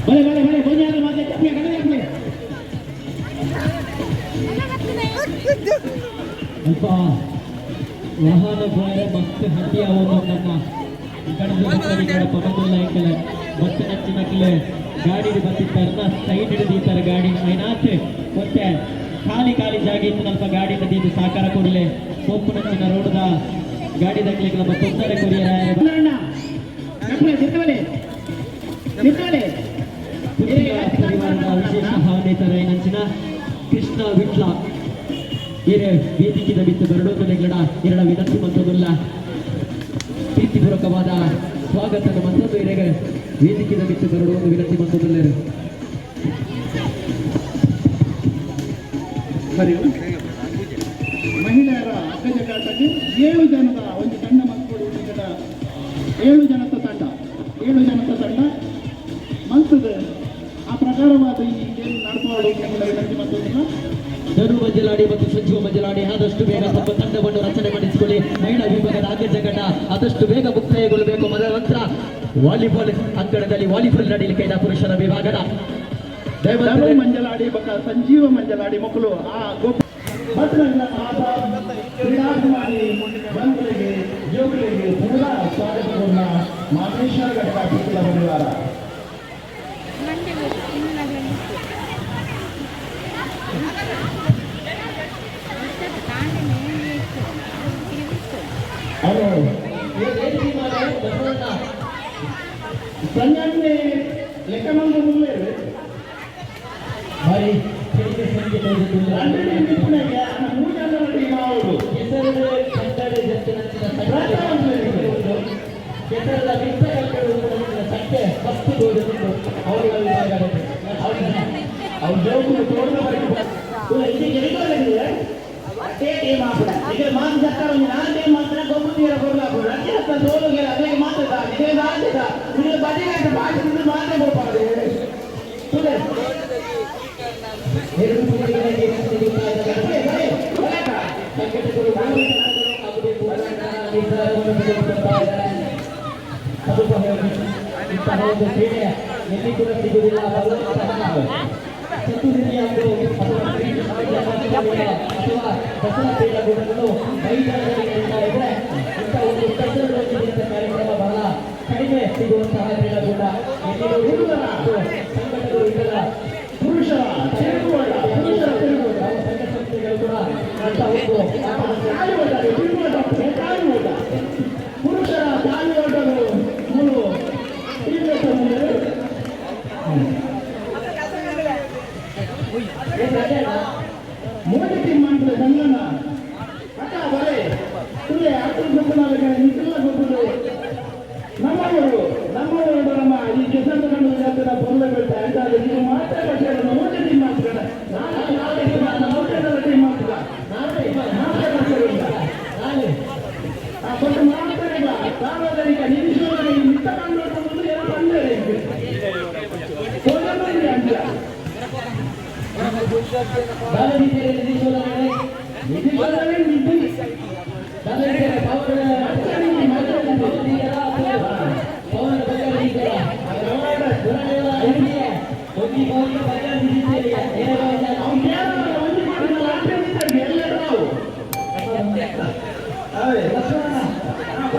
ಬಲೆ ಬಲೆ ಬಲೆ ಕೊಂಜಾದ ಮಾತೆ ಚಪ್ಪಿಯ ಕಡೆ ಹಾಕ್ಲಿ. ಅಲ್ಪ ವಾಹನ ಪೋಯರೆ ಮಸ್ತ್ ಹಟ್ಟಿ ಆವೊಂದು. ನಮ್ಮ ಕಡದು ಈ ಕಡೆ ಪನೊಂದುಲ್ಲ. ಎಂಕಲೆ ಬತ್ತ ನಚ್ಚಿನಕ್ಲೆ ಗಾಡಿಡ್ ಬತ್ತಿತ್ತಾರನ ಸೈಡ್ ದೀತಾರ ಗಾಡಿ. ಐನಾತ್ ಒಂತೆ ಖಾಲಿ ಖಾಲಿ ಜಾಗ ಇತ್ತು ನಲ್ಪ ಗಾಡಿನ ದೀದು ಸಹಕಾರ ಕೊಡ್ಲೆ. ಪೋಪುನಂಚಿನ ರೋಡ್ದ ಗಾಡಿ ದಕ್ಲೆಗ್ ನಮ್ಮ ತೊಂದರೆ ಕೊರಿಯರ. ಅಣ್ಣ ಚಪ್ಪಲಿ ತಿರ್ತವಲೆ ತಿರ್ತವಲೆ. ಪುತ್ತಿಲ ಪರಿವಾರದ ವಿಶೇಷ ಆಹ್ವಾನಿತರಾಯಿನಂಚಿನ ಕೃಷ್ಣ ವಿಟ್ಲ ಇರೆ ವೇದಿಕೆದ ಬಿತ್ತು ಬರಡೋದು ನೆಗಡ ಎರಡ ವಿನಂತಿ ಮಂತೊಂದುಲ್ಲ. ಪ್ರೀತಿಪೂರ್ವಕವಾದ ಸ್ವಾಗತ ಮತ್ತೊಂದು ಇರೆಗೆ ವೇದಿಕೆದ ಬಿತ್ತು ಬರಡೋದು ವಿನಂತಿ ಮಂತೊಂದುಲ್ಲೇರು. ಸರಿ, ಮಹಿಳೆಯರ ಅಗ್ಗಜಗಾಟಕ್ಕೆ 7 ಜನದ ಒಂದು ತಂಡ ಮಲ್ಪೊಡು. ಇದರ 7 ಜನದ ತಂಡ, 7 ಜನದ ತಂಡ ಮಲ್ತದೆ. ಆ ಪ್ರಕಾರವಾದ ಈ ಗೇಮ್ ನಡ್ಪಾಡು ವಿನಂತಿ ಮತ್ತೊಂದಿಲ್ಲ. ಧನು ಮಂಜಲಾಡಿ ಮತ್ತು ಸಂಜೀವ ಮಂಜಲಾಡಿ ಆದಷ್ಟು ಬೇಗ ತಮ್ಮ ತಂಡವನ್ನು ರಚನೆ ಮಾಡಿಸಿಕೊಳ್ಳಿ. ಮಹಿಳಾ ವಿಭಾಗದ ಅಗ್ಗಜಗಟ ಆದಷ್ಟು ಬೇಗ ಮುಕ್ತಾಯಗೊಳ್ಳಬೇಕು. ಮೊದಲ ನಂತರ ವಾಲಿಬಾಲ್ ಅಂಗಣದಲ್ಲಿ ವಾಲಿಬಾಲ್ ನಡೆಯಲಿಕ್ಕೆ ಇದೆ ಪುರುಷರ ವಿಭಾಗದ ಧನು ದಯಮಾಡಿ. ಮಂಜಲಾಡಿ ಬೊಕ್ಕ ಸಂಜೀವ ಮಂಜಲಾಡಿ ಮಕ್ಕಳು ಆ ಗೋಪ ಮತ್ತು ಮಾತ ಕ್ರೀಡಾಭಿಮಾನಿ ಬಂಧುಗಳಿಗೆ, ಯುವಕರಿಗೆ ಪೂರ ಸ್ವಾಗತವನ್ನು ಮಾದೇಶ್ವರ ಘಟಕ ಪುತ್ತಿಲ ಪರಿವಾರ. ಮಂಡೆ ಇನ್ನು ಕಾಂಡೆ. ಹಲೋ. ಬಸವಣ್ಣ. ಸಂಘಟನೆ ಲೆಕ್ಕ ಮಂದ ಮುಂದೆ. ಭಾರಿ ಕಡಿಮೆ ಸಂಖ್ಯೆ ತೋರಿಸುತ್ತಿಲ್ಲ. ಮೂರು ಜನ ಟೀಮ್ ಅವರು. ಕೆಸರದ ಕಟ್ಟಡ ಜೊತೆ ನಂಚಿನ ಸಂಖ್ಯೆ ಉಂಟು. ಕೆಸರದ ಮಿತ್ತ ಕಟ್ಟಡ ನಂಚಿನ ಸಂಖ್ಯೆ ಫಸ್ಟ್ ತೋರಿಸಿದ್ದು ಅವರ ವಿಭಾಗದಲ್ಲಿ. ಅವ್ರ ಜೋಗುಲು ತೋಟದ ಅಷ್ಟೇ ಟೀಮ್ ಆಪುನ ಈಗ ಮಾತು ಸರ್ಕಾರ ಒಂದು ನಾಲ್ ಟೀಮ್ ಮಾತ್ರ ಗೊಬ್ಬರ ಕೊಡ್ಲು ಆಪುನ ರಜ್ಜೆ ಹತ್ತ ಸೋಲು ಗೆಲ್ಲ ಅದಕ್ಕೆ ಮಾತ್ರ ಇದೇ ಸಾಧ್ಯತ ಇದು ಬದಿಗೆ ಬಾಕಿ ಮಾತ್ರ ಕೊಡ್ಬಾರ್ದು ತುಲೆ. ಎರಡು ಪುಡಿಗಳಿಗೆ ಸಿಗುತ್ತಾ ಇದ್ದಾರೆ. ಸಂಘಟಕರು ಆಗಬೇಕು ನಿರ್ಧಾರವನ್ನು ತೆಗೆದುಕೊಳ್ತಾ ಇದ್ದಾರೆ. ಸದುಪಯೋಗ. ಇಂತಹ ಒಂದು ಕ್ರೀಡೆ ಎಲ್ಲಿ ಕೂಡ ಸಿಗುವುದಿಲ್ಲ. ಭಗವಂತನ ಚತುರ್ವಿಧಿಯಾಗು ಅಥವಾ ಶ್ರೀಕೃಷ್ಣ ಜನ್ಮಾಷ್ಟಮಿಯ ಅಥವಾ ದಸರಾ ಕ್ರೀಡಾಕೂಟಗಳು ಮೈದಾನದಲ್ಲಿ ನಡೀತಾ ಇದ್ರೆ, ಇಂಥ ಒಂದು ಕೆಸರುಗಳೊಂದಿಗೆ ಕಾರ್ಯಕ್ರಮ ಬಹಳ ಕಡಿಮೆ ಸಿಗುವಂತಹ ಕ್ರೀಡಾಕೂಟ. ಎಲ್ಲಿ ನೋಡಿದ್ರು ಸಂಘಟಕರು ಇದರ ಪುರುಷರ ತಿರುಗುವಟ, ಪುರುಷರ ತಿರುಗುವಟ. ಯಾವ ಸಂಘ ಸಂಸ್ಥೆಗಳು ಕೂಡ ಅಂತ ಒಂದು ತಾಳಿ ಓಟ, ತಿರುಗುವಟ, ತಾಳಿ ಓಟ. ಪುರುಷರ ತಾಳಿ ಓಟಗಳು ಮೂರು ಟೀಮ್ ಮುಂದೆ. ಮೂರು ಟೀಮ್ ಮಾಡ್ತಾರೆ ಸಂಘನ. ಅಕ್ಕ ಬರೇ ತುಲೆ ಅಷ್ಟು ಗೊಬ್ಬರ ನಿಂತಿಲ್ಲ ಗೊಬ್ಬರ. ನಮ್ಮವರು ನಮ್ಮವರು ನಮ್ಮ ಈ ಕೆಸರು ಕಂಡು ಜಾತ್ರೆ ಬೊಲ್ಲ ಬೆಟ್ಟ ಅಂತ ಇದು ಮಾತ್ರ ಬಟ್ಟೆ. ಮೂರು ಟೀಮ್ ಮಾಡ್ತಾರೆ. ನಾಲ್ಕು ನಾಲ್ಕು ಟೀಮ್, ಮೂರು ಟೀಮ್ ಮಾಡ್ತಾರೆ. ನಾಲ್ಕು ಬಟ್ಟೆ. ನಾಳೆ. ಆ ಕೊಟ್ಟು ಮಾಡ್ತಾರೆ. ಈಗ ಸಾರ್ವಜನಿಕ ನಿರೀಕ್ಷಣೆ ನಿಂತ ಕಂಡು ಏನೋ ಬಂದರೆ ಅಂತ. ಬಾಲದೀಪೆಯ ನಿಧೀಶ್ವರನೇ. ನಿಧಿ ನಿಧಿ. ಬಾಲದೀಪೆಯ ಪವನ ಪವನ ಬಂಗಾರ. ಒಂಜಿ ಪವನ ಬಂಗಾರ. ಅವ್ನು ಕೇರಳ ಒಂದು ಕೋಟಿ ಲಾಟ್ರಿ ಎಲ್ಲರೂ ನಾವು. ಅದೇ. ಲಕ್ಷ್ಮಣ.